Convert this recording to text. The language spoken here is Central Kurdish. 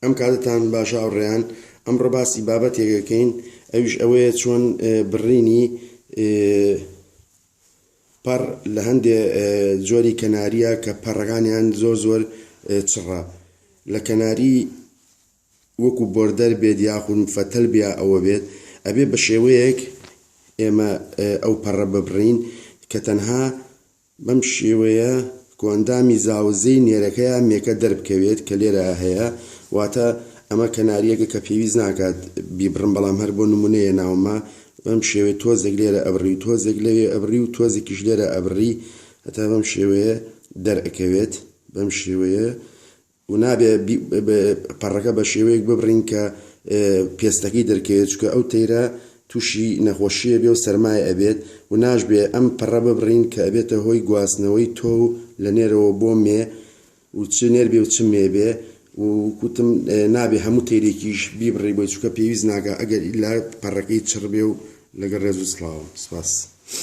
ئەم کاتەتان باش هاوڕێیان، ئەمڕۆ باسی بابەتێک ئەکەین ئەویش ئەوەیە چۆن بڕینی پەڕ لە هەندێ جۆری کەناریە کە پەڕەکانیان زۆر زۆر چڕە لە کەناری وەکو بۆردەر بێت یاخود مفەتەل بێ ئەوە بێت ئەبێ بە شێوەیەک ئێمە ئەو پەڕە ببڕین کە تەنها بەم شێوەیە کۆئەندامی زاوزێی نێرەکەیا مێکە دەربکەوێت کە لێرە هەیە واتە ئەمە کەناریەکە کە پێویست ناکات بیبڕم بەڵام هەر بۆ نمونە هێناومە بەم شێوەیە تۆزێک لێرە ئەبڕی و تۆزێک لەوێ ئەبڕی و تۆزێکیش لێرە ئەبڕی هەتا بەم شێوەیە دەرئەکەوێت بەم شێوەیە و نابێ پەڕەکە بە شێوەیەک ببڕین کە پێستەکەی دەرکەوێت چونکە ئەو تەیرە تووشی نەخۆشی ئەبێ و سەرمای ئەبێت و ناشبێ ئەم پەڕە ببڕین کە ئەبێتە هۆی گواستنەوەی تۆو لە نێرەوە بۆ مێ و چ نێر بێ و چ مێ بێ و وتم نابێ هەموو تەیرێکیش بیبڕی بۆی چونکە پێویست ناکا ئەگەر ئیلا پەڕەکەی چڕ بێ و لەگەڵ ڕێز و سڵاوم سپاس.